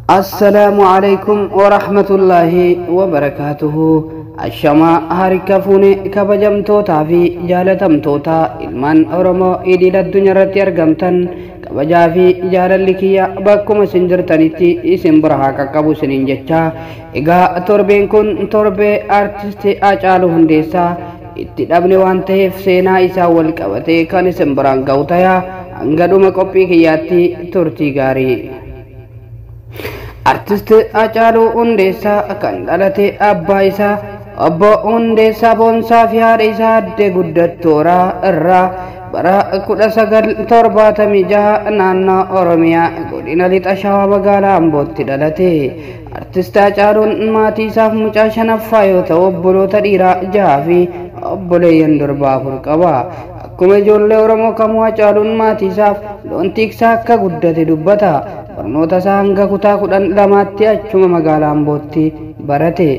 Assalaamu alaikum warahmatullaahi wabarakaatuhu. Ashamaa harka fuune kabajamtootaa fi jaalatamtoota ilmaan Oromoo idil addunyaa irratti argamtan, kabajaa fi jaalalli kiyya bakkuma isin jirtanitti isin bira haa qaqqabu isiniin jechaa, egaa torbeen kun torbee Aartisti Haacaaluu Hundeessaa itti dhabne waan ta'eef seenaa isaa wal qabatee kan isin biraan ga'u tayaa, hanga dhuma qophii kiyyaatti turtii gaarii. Artist Haacaaluu Hundeessaa kan dhalate abbaa isaa Obbo Hundeessaa Boonsaa fi haadha isaa Aadde Guddattooraa irraa bara 1976 naannoo Oromiyaa godina Lixa Shawaa magaalaa Ambootti dhalate. Artist Haacaaluun maatii isaaf mucaa shanaffaa yoo ta'u, obboloota dhiiraa jaha fi obboleeyyan durbaa afur qaba. Akkuma ijoollee Oromoo kamuu Haacaaluun maatii isaaf loon tiksaa akka guddate dubbata. Barnoota isaa hanga kutaa 12tti achuma magaalaa Ambootti barate.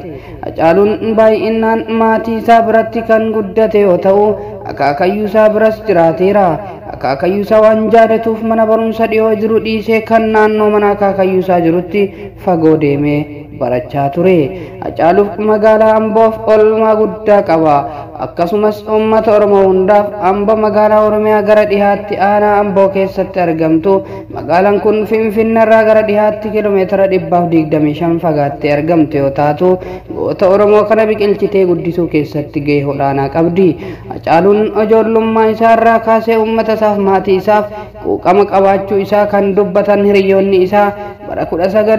Hacaaluun baay'inaan maatii isaa biratti kan guddate yoo ta'u, akaakayyuu isaa biras jiraateera. Akaakayyuu isaa waan jaalatuuf mana barumsa dhiyoo jiru dhiisee kan naannoo mana akaakayyuu isaa jirutti fagoo deemee barachaa ture. Hacaaluuf magaalaa Amboof oolmaa guddaa qaba. Akkasumas uummata Oromoo hundaaf. Amboo magaalaa Oromiyaa gara dhihaatti aanaa Amboo keessatti argamtu. Magaalaan kun Finfinneerraa gara dhihaatti kiiloomeetira 125 fagaattee argamtu yoo taatu, goota Oromoo kana biqilchitee guddisuu keessatti gahee olaanaa qabdi. Hacaaluun ijoollummaa isaarraa kaasee uummata isaaf maatii isaaf quuqama qabaachuu isaa kan dubbatan hiriyoonni isaa, bara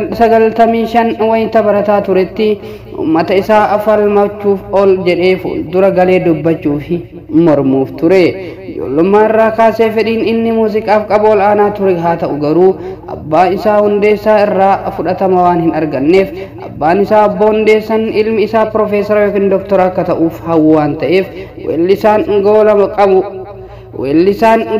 1995 wayita barataa turetti uummata isaa falmachuuf ol jedhee fuuldura galee dubbachuu fi mormuuf ture. Ijoollummaa irraa kaasee fedhiin inni muuziqaaf qabu ol aanaa ture. Haa ta'u garuu abbaa isaa Hundeessaa irraa fudhatama waan hin arganneef, abbaan isaa Obbo Hundeessan ilmi isaa piroofeesara yookiin doktora akka ta'uuf hawwu waan ta'eef, weellisaan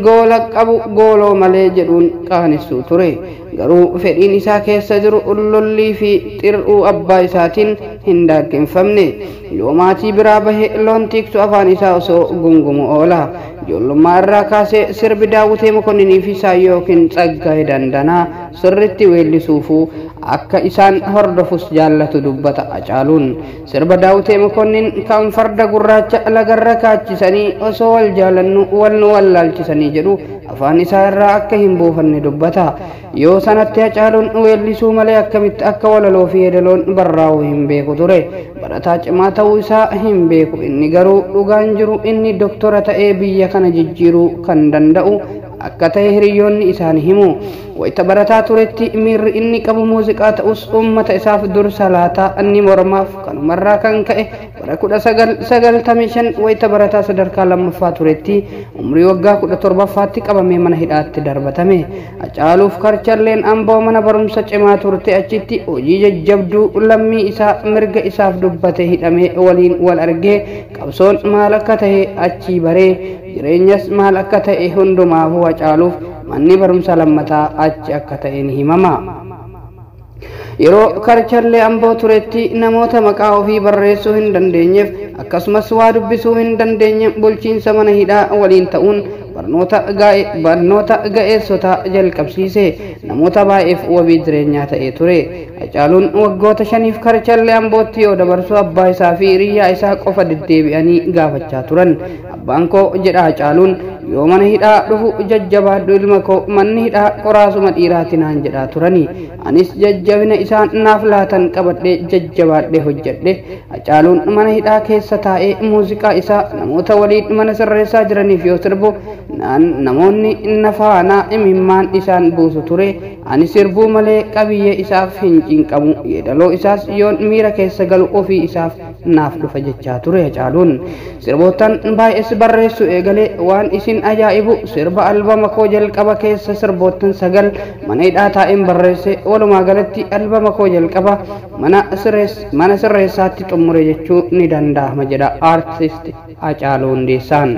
goola qabu gooloo malee jedhuun qaanessuu ture. Garuu fedhiin isaa keessa jiru lollii fi xir'uu abbaa isaatiin hin daangeffamne. Yoo maatii biraa bahe loon tiksu afaan isaa osoo gungumu oola. Ijoollummaa irraa kaasee sirbi Daawwitee Mokonninii fi Saayyoo yookiin Tsaggaayee Dandanaa sirritti weellisuufuu akka isaan hordofus jaallatu dubbata Hacaaluun. Sirba Daawwitee Mokonnin kan "Farda gurraacha lagarra kaachisanii, osoo wal jaalannu wal nu wallaalchisanii" jedhu afaan isaa irraa akka hin buufanne dubbata. Yoo sanatti Hacaaluun weellisuu malee akkamitti akka walaloo fi yeedaloon barraa'uu hin beeku ture. Barataa cimaa ta'uu isaa hin beeku inni. Garuu dhugaan jiru inni doktora ta'ee biyya kana jijjiiruu kan danda'u akka ta'e hiriyoonni isaanii himu. Wayita barataa turetti miirri inni qabu muuziqaa ta'us uummata isaaf dursa laataa inni mormaaf. Kanumarraa kan ka'e bara 1995 wayita barataa sadarkaa lammaffaa turetti umrii waggaa 17ffaatti qabamee mana hidhaatti darbatame. Hacaaluuf karchalleen Amboo mana barumsa cimaa turte. Achitti hojii jajjabduu lammii isaa mirga isaaf dubbate hidhamee waliin wal argee, qabsoon maal akka ta'e achii baree, jireenyas maal akka ta'e hundumaafuu Hacaaluuf manni barumsa lammataa achi akka ta'e ni himama. Yeroo karchallee Amboo turetti namoota maqaa ofii barreessuu hin dandeenyeef akkasumas waa dubbisuu hin dandeenye bulchiinsa mana hidhaa waliin ta'uun barnoota ga'eessotaa jalqabsiise. Namoota baay'eef wabii jireenyaa ta'ee ture. Hacaaluun waggoota 5f karchallee Ambootti yoo dabarsu abbaa isaa fi hiriyyaa isaa qofa deddeebi'anii gaafachaa turan. "Abbaan koo," jedha Hacaaluun, "yoo mana hidhaa dhufu, 'Jajjabaadhu ilma koo, manni hidhaa qoraasuma dhiiraati' naan jedhaa turani. Anis jajjabina isaan naaf laatan qabadhee jajjabaadhee hojjedhe." Hacaaluun mana hidhaa keessa taa'ee muuziqaa isaa namoota waliin mana sirreessaa jiraniif yoo sirbu, namoonni na faana imimmaan isaan buusu ture. Ani sirbuu malee qabiyyee isaaf hin cinqamu. Yeedaloo isaas yoon miira keessa galu ofii isaaf naaf dhufa jechaa ture Hacaaluun. Sirboottan baay'ees barreessu eegalee. Waan isin ajaa'ibu sirba albama koo jalqaba keessa sirboottan sagal mana hidhaa taa'een barreesse. Walumaa galatti albama koo jalqaba mana sirreessaatti xumure jechuu ni danda'ama jedha Aartist Hacaaluu Hundeessaan.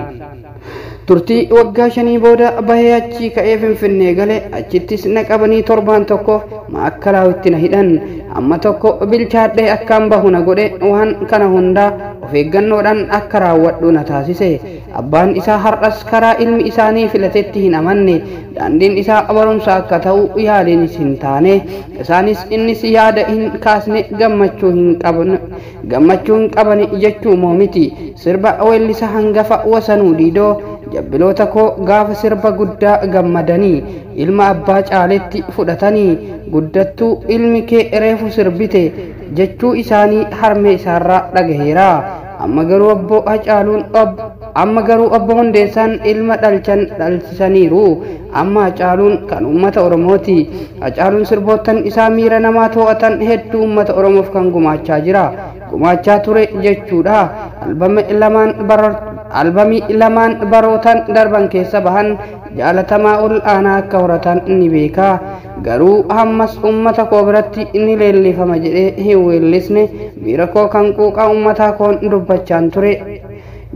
Turtii waggaa 5 booda bahee achii ka'ee Finfinnee gale. Achittis na qabanii torbaan tokkoof Maakkalaawwitti na hidhan. Amma tokko bilchaadhee akkaan bahu na godhe. Waan kana hundaa of eeggannoodhaan akka raawwadhu na taasise. Abbaan isaa har'as karaa ilmi isaanii filatetti hin amanne. Daandiin isaa barumsa akka ta'u yaaliinis hin taane. Isaanis innis yaada hin kaasne, gammachuu hin qaban, gammachuu hin qaban jechuu moo miti. Sirba weellisa hangafa Wasanuu Diidoo "Jabbiloota koo gaafa sirba guddaa gammadanii ilma abbaa caaletti fudhatanii guddattuu ilmi kee reefu sirbite" jechuu isaanii harmee isaarraa dhagaheera. Amma garuu obbo Hundeessaan ilma dhalchan dhalchisaniiru. Amma Hacaaluun kan uummata Oromooti. Hacaaluun sirboottan isaa miira namaa to'atan hedduu uummata Oromoof kan gumaachaa jira. Gumaachaa ture jechuudha. Albamii lamaan barootan darban keessa bahan jaalatamaa ol aanaa akka horatan ni beeka. Garuu hammas uummata koo biratti ni leellifama jedhee hin weellisne. Miira koo kan quuqaa uummataa koon dubbachaan ture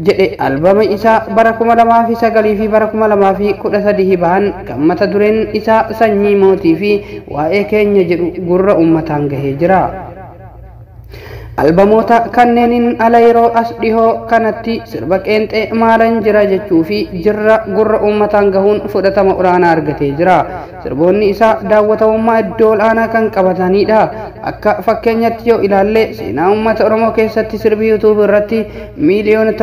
jedhe. Albama isaa bara 2009 fi bara 2013 bahan kan mata dureen isaa "Sanyii Mootii" fi "Waa'ee Keenya" jedhu gurra uummataan gahee jira. Albamoota kanneeniin ala yeroo as dhihoo kanatti sirba qeenxee "Maalan Jira" jechuu fi "Jirra" gurra uummataan gahuun fudhatama olaanaa argatee jira. Sirboonni isaa daawwatamummaa iddoo olaanaa kan qabatanidha. Akka fakkeenyatti yoo ilaalle, seenaa uummata Oromoo keessatti sirbi YouTube irratti 1.5 miiliyoona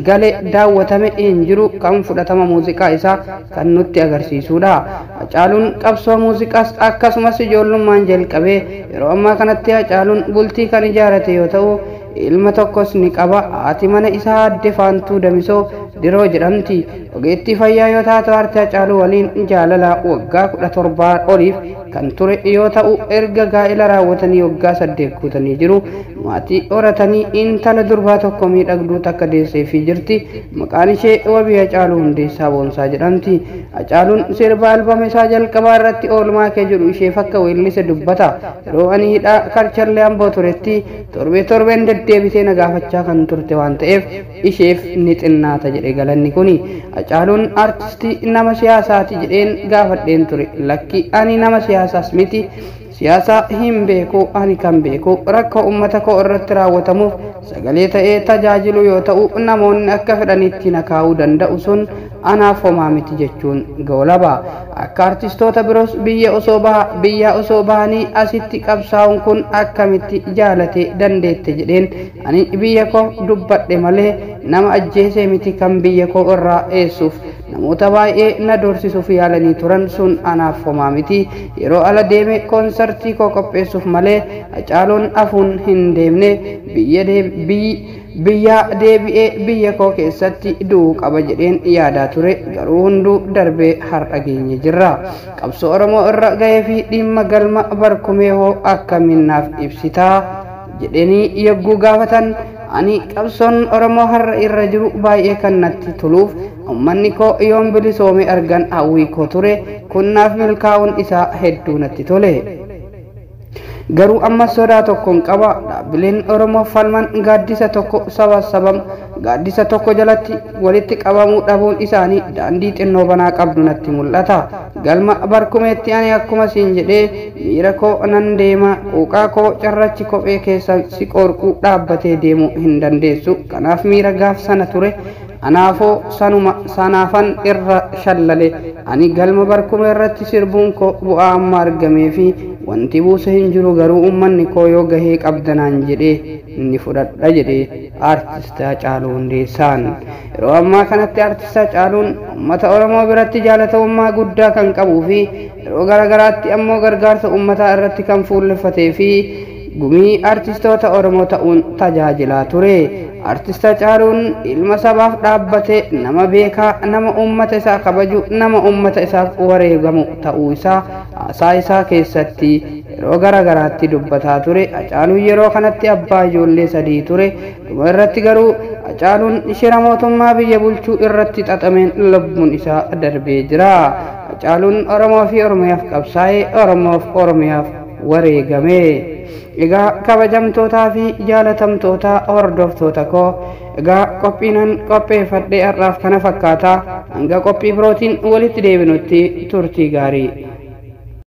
gale daawwatame hin jiru, kan fudhatama muuziqaa isaa kan nutti agarsiisudha. Hacaaluun qabsoo muuziqaas akkasumas ijoollummaan jalqabee yeroo ammaa kanatti Hacaaluun bultii kan ijaarate yoo ta'u, ilma tokkos ni qaba. Haati mana isaa Aadde Faantuu Damisoo Diroo jedhamti. Ogeettii fayyaa yoo taatu, aartii Hacaaluu waliin jaalala waggaa 17 oliif kan ture yoo ta'u, erga gaa'ela raawwatanii waggaa 8 guutanii jiru. Maatii horatanii intala durbaa tokko miidhagduu takka deesseefii jirti. Maqaan ishee Wabii Hacaaluu Hundeessaa Boonsaa jedhamti. Hacaaluun sirba albama isaa jalqabaa irratti "Oolmaa Kee" jedhu isheef akka weellise dubbata. Yeroo ani hidhaa Karchallee Amboo turetti torbee torbeen deddeebitee na gaafachaa kan turte waan ta'eef isheef ni xinnaata jedhe galanni kuni. Hacaaluun artistii nama siyaasaati jedheen gaafadheen ture. Lakki, ani nama siyaasaas miti, siyaasa hin beeku. Ani kan beeku rakkoo uummata koo irratti raawwatamuuf sagalee ta'ee tajaajilu yoo ta'u, namoonni akka fedhanitti na kaa'uu danda'u, sun anaaf homaa miti jechuun goolaba. Akka artistoota biroos biyya osoo bahanii asitti qabsaa'uun kun akkamitti jaalate dandeette jedheen. Ani biyya koo dubbadhe malee nama ajjeesee miti. Kan biyya koo irraa eessuuf namoota baay'ee na doorsisuuf yaalanii turan, sun anaaf homaa miti. Yeroo ala deeme koonsartii koo qopheessuuf malee Hacaaluun afuun hin deemne. Biyya deebi'ee biyya koo keessatti du'uu qaba jedheen yaadaa ture. Garuu hunduu darbee har'a geenye jirra. Qabsoo Oromoo irra gahee fi dhimma galma barkumee hoo akkamiin naaf ibsitaa jedhanii yogguu gaafatan, ani qabsoon Oromoo har'a irra jiru baay'ee kan natti toluuf uummanni koo yoon bilisoome argan hawwii koo ture. Kun naaf milkaa'uun isaa hedduu natti tole. Garuu amma sodaa tokkoon qaba. Dhaabbileen Oromoo falman gaaddisa tokko saba sabam gaaddisa tokko jalatti walitti qabamuu dhabuun isaanii daandii xinnoo banaa qabdu natti mul'ata. Galma barkumeetti ani akkuma siin jedhee miira koo nan deema. Quuqaa koo cirrachi kophee keessa si qorquu dhaabbatee deemuu hin dandeessu. Kanaaf miira gaaf sana ture anaafoo sanuma sanaafan irra shallale. Ani galma barkumee irratti sirbuun koo bu'aa amma argamee fi wanti buuse hin jiru. Garuu uummanni koo yoo gahee qabdanaan jedhee ni fudhadha jedhee Aartist Hacaaluu Hundeessaan. Yeroo ammaa kanatti Aartist Hacaaluun uummata Oromoo biratti jaalatamummaa guddaa kan qabuu fi yeroo garaagaraatti ammoo gargaarsa uummataa irratti kan fuulleffatee fi gumii artistoota Oromoo ta'uun tajaajilaa ture. Artist Hacaaluun ilma sabaaf dhaabbate, nama beekaa, nama uummata isaa kabaju, nama uummata isaaf wareegamu ta'uu isaa haasaa isaa keessatti yeroo garaagaraatti dubbataa ture. Hacaaluun yeroo kanatti abbaa ijoollee sadii ture. Dhuma irratti garuu Hacaaluun shira mootummaa biyya bulchuu irratti xaxameen lubbuun isaa darbee jira. Hacaaluun Oromoo fi Oromiyaaf qabsaa'ee, Oromoof Oromiyaaf wareegame. Egaa kabajamtootaa fi jaalatamtoota hordoftoota koo, egaa qophiinan qopheeffadhee har'aaf kana fakkaata. Hanga qophii birootiin walitti deebinutti turtii gaarii.